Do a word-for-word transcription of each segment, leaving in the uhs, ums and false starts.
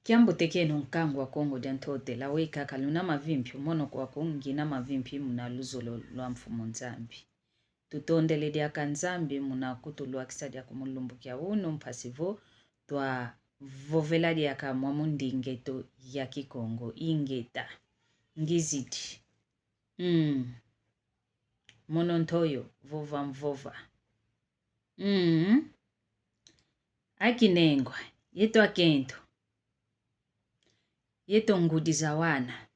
Kiambote kieno nkangu wa Kongo dia Ntotela, weka kaluna mavimpi, mono kwaku ngina mavimpi muna luzolo lwa Mfumu Nzambi. Tutondele diaka Nzambi muna kutulwakisa diaka mu lumbu kia unu mpasi vo twavovela diaka mwamu ndinga eto ya Kikongo. Ingeta. Ngizidi. Mm. Mono ntoyo, vova mvova. Mm. Akinengwa, yeto akento. Yeto ngudi za wana.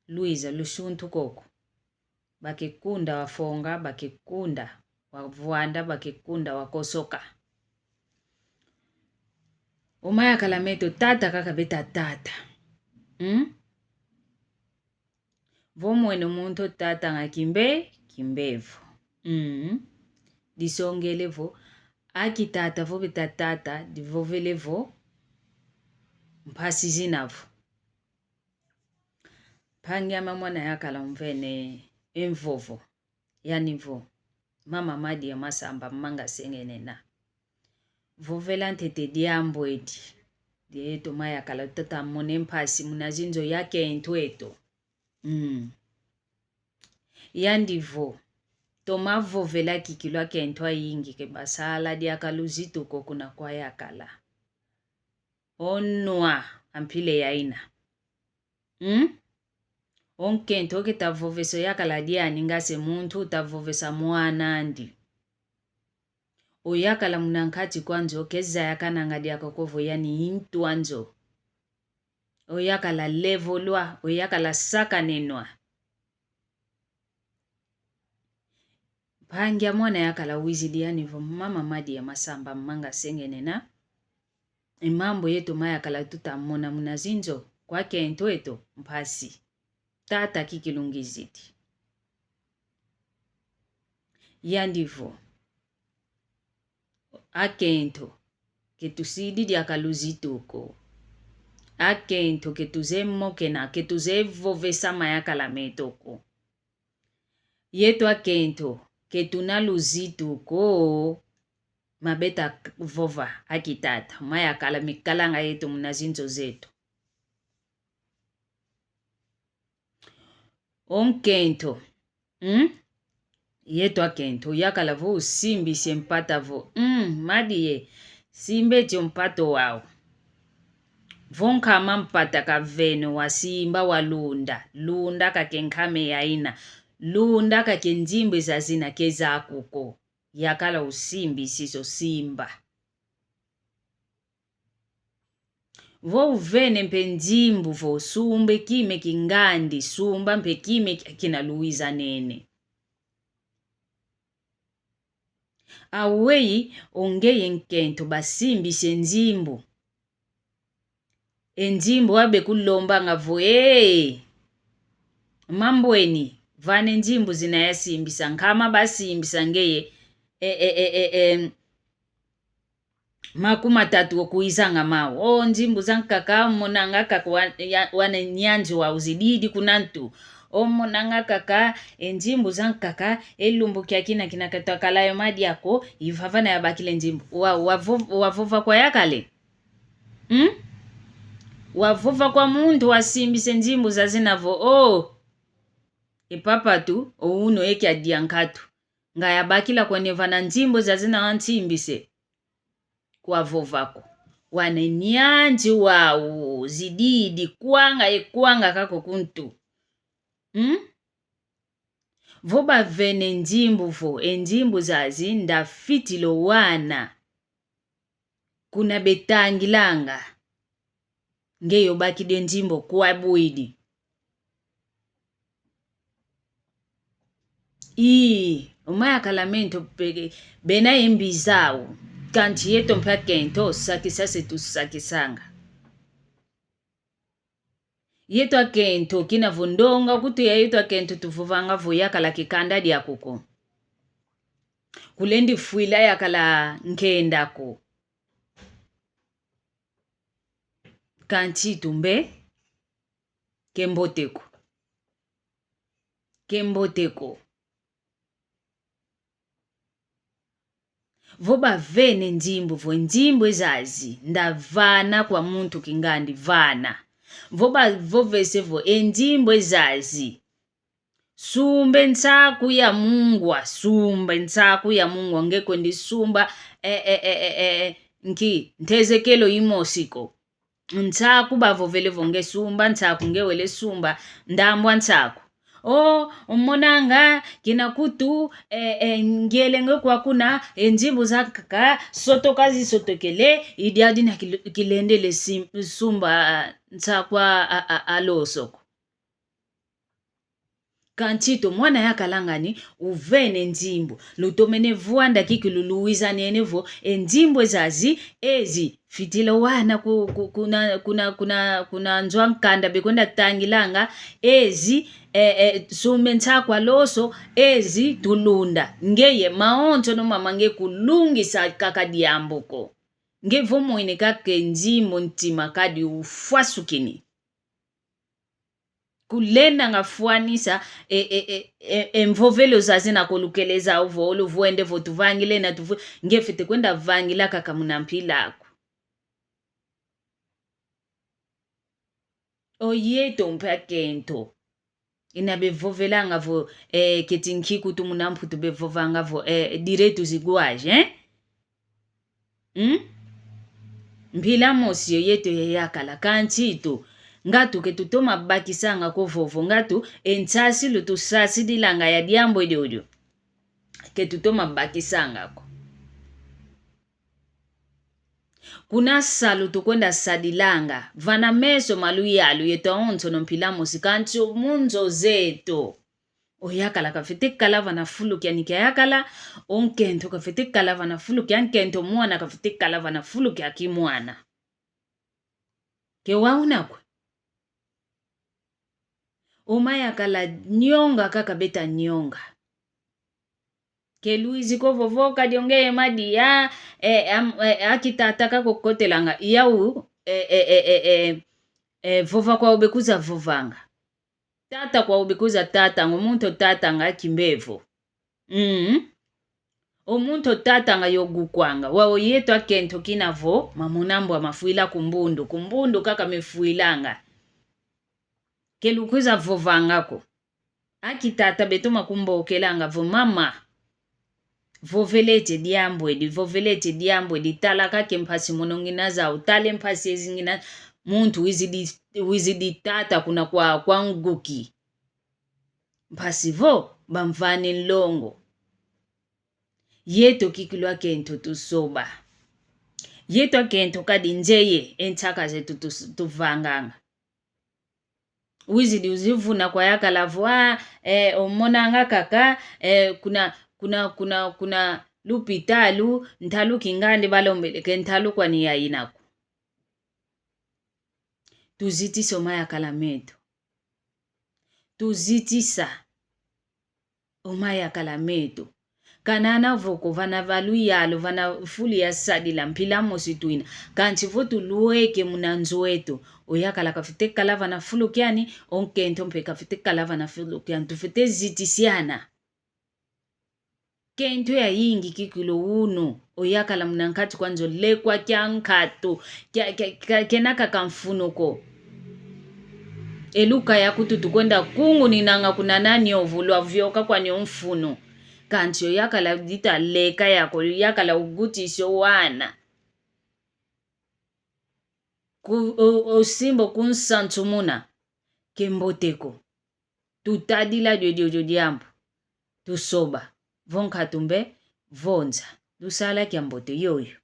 Luiza lusuntu koko. Bakekunda wafonga, bakekunda wavwanda, bakekunda wakosoka. O mayakala meto tata kaka beta tata. Mm? Vo mwene muntu tata nga kimbe, kimbevo. Mm. Disongele vo, akitata vo beta tata, divovele vo, mpasi zina vo. Mpangi ame mwana yakala umvene e mvovo, yani vo, mama Madi ya Masamba manga sengene na. Vovela ntete diambu edi, dieto mayakala tuta mona e mpasi muna zinzo ya kento eto. Mm. Yandi vo, toma vovela kikilu akento ayingi ke basala diaka luzitu ko kuna kwayakala. Onwa ampile yaina. Mm? O nkento keta vovesa oyakala diani nga se muntu uta vovesa mwan'andi. Oyakala muna nkati kwa nzo, keza yakananga diaka ko vo yani intu a nzo. Oyakala levolwa, oyakala sakanenwa. Mpangi a mwana yakala wizidi yani vo mama Madi ya Masamba manga sengene na. E mambu yeto mayakala tuta mona muna zinzo, kwa kento eto, mpasi. Tata kikilu ngizidi. Yandi vo, akento, ke tusidi diaka luzitu ko. Akento, ke tuzeye mokena, ke tuzeye vovesa mayakala meto ko. Yeto akento, ke tuna luzitu ko. Mabeta k-, vova, akitata. Mayakala mikalanga yeto muna zinzo zeto. O nkento. Mm? Yeto akento, yakala vo usimbisi e mpata vo. Mm, Madi ye, simba eti o mpata wau. Vo nkama mpata kavene wasimba walunda, lunda kake nkama yaina, lunda kake nzimbu zazina ke zaku ko. Yakala usimbisi zo simba. Vo uvene mpe nzimbu vo sumba e kima kingandi, sumba mpe kima ki-, kina luiza nene. Aweyi o ngeye nkento basimbisi e nzimbu. E nzimbu abe kulombanga vo, ee, mambweni, vana e nzimbu zina yasimbisa, nkama basimbisa ngeye, e, e, e, e, e, makumatatu okuizanga mau. O nzimbu zankaka, omonanga kaka wa-, ya-, wana nyanzi wau zididi kuna ntu. Omonanga kaka, e nzimbu zankaka, e lumbu kiakina kina katwakala yo madi ako, ivava na yabakila e nzimbu. Wa-, wavo-, wavova kwa yakala e? Hmm? Wavova kwa muntu wasimbisa e nzimbu zazina vo, o, e papatu, o unu e kiadia nkatu. Nga yabakila kwani vana nzimbu zazina wansimbisa e? Kwavova ko. Wana nyanzi wau zididi kwanga e kwanga kaka ku ntu. Hmm? Vo bavene nzimbu vo, e nzimbu zazi ndafitila o wana. Kuna betangilanga. Ngeye obakidi e nzimbu kwa bwidi. Ii, o mayakala mento peke, bena e mbi zau. Kansi yeto mpe akento, sakisa se tusakisanga. Yeto akento, kina vo ndonga kutu ya yeto akento tuvovanga vo yakala kikanda diaku ko. Kulendi fwila yakala nkenda ko. Kansi tumbe, ke mbote ko. Ke mbote ko. Vo bavene nzimbu vo, e nzimbu ezazi ndavana kwa muntu kingandi, vana. Vo bavovese vo, e nzimbu ezazi, sumba e nsaku ya mungwa, sumba e nsaku ya mungwa, nge kwendi sumba, eh, eh, eh, eh, eh, nki, ntezekelo imosi ko. Nsaku bavovele vo nge sumba nsaku, nge wele sumba ndambu a nsaku. O, omonanga, kina kutu, eh, eh, ngiele nge kwa kuna, e nzimbu zakaka sotoka zisotokele, i diadi na kil-, kilendele sim-, sumba nsaku a, a, a, a loso ko. Kansi to mwana yakalanga ni uvene nzimbu. Lutomene vwanda kikilu luwizanene vo, e nzimbu ezazi, ezi, fitila wana ku, ku, kuna, kuna, kuna, kuna nzo a nkanda bekwenda tangilanga, ezi, eh, eh, sumba e nsaku a loso, ezi, tulunda. Ngeye, mawonso no mama nge kulungisa kaka diambu ko. Nge vo mwene kaka e nzimbu ntima kadi ufwasukini. Kulendanga fwanisa, e, e, e, e, e mvovelo zazi na kolukele zau vo, oluvwende vo tuvangile na tuvu-, nge fwete kwenda vangila kaka muna mpila aku. O yeto mpe akento. Ina bevovelanga vo, eh, keti nki kutu muna Mputu bevovanga vo, eh, direitos iguais, eh? Hmm? Mpila mosi yo yeto yayakala, kansi tu, ngatu ke tutoma bakisanga ko vovo, ngatu e nsasi lutusasidilanga ya diambu ediodio ke tutoma bakisanga ko. Kuna salu tukwenda sadilanga, vana meso ma luyalu yeto awonsono mpila mosi, kansi o mu nzo zeto. Oyakala kafwete kala vana fulu kiani kiayakala, onkento kafwete kala vana fulu kiankento, mwana kafwete kala vana fulu kia kimwana. Ke wauna kwe? Omayakala nyonga kaka beta nyonga. Ke luizi ko vovo kadi ongeye madia, eh, am-, eh, aki tata kako kotelanga, yau, eh, eh, eh, eh, eh, eh, vova kwau bekuza vovanga. Tata kwau bekuza tatanga, o muntu otatanga kimbevo. Mm. O muntu otatanga yogukwanga. Wau yeto akento kina vo, mamuna mbwa mafwila ku mbundu. Ku mbundu kaka mefwilanga. Ke lukwiza vovanga ko. Aki tata beto makumbokelanga vo mama. Vovelete diambu edi, vovelete diambu edi, tala kake mpasi mono ngina zau, tala e mpasi ezi ngina, muntu wizidi, wizidi tata kuna kwa, kwa nguki. Mpasi vo, bamvani nlongo. Yeto kikilu akento tusoba. Yeto akento kadi nzeye, e nsaka zeto tus-, tuvanganga. Wizidi uzivuna kwayakala vo, ah, eh, omonanga kaka, eh, kuna, kuna, kuna, kuna lupitalu, ntalu kingandi balombele ke ntalu kwani yaina ko. Tuzitisa omayakala meto. Tuzitisa omayakala meto. Kana ana vo ko vana va luyalu, vana fulu ya sadila, mpila mosi twina. Kansi vo tulweke muna nzo eto, oyakala kafwete kala vana fulu kiani, onkento mpe kafwete kala vana fulu kiani. Tufwete zitisiana. Kento yayingi kikilu unu, oyakala muna nkati kwa nzo, lekwa kia nkatu, kia, kia, kia, kena kaka mfunu ko. E luka ya kutu tukwenda kunguninanga kuna nani ovu lwavioka kwani o mfunu. Kansi oyakala dita leka yako, oyakala ugutisi o wana. Ku, o, osimba kunsansumuna, ke mbote ko. Tutadila dio, dio, dio diambu. Tusoba. Vo nkatu mbe, vo nza. Lusala kiambote yoyo.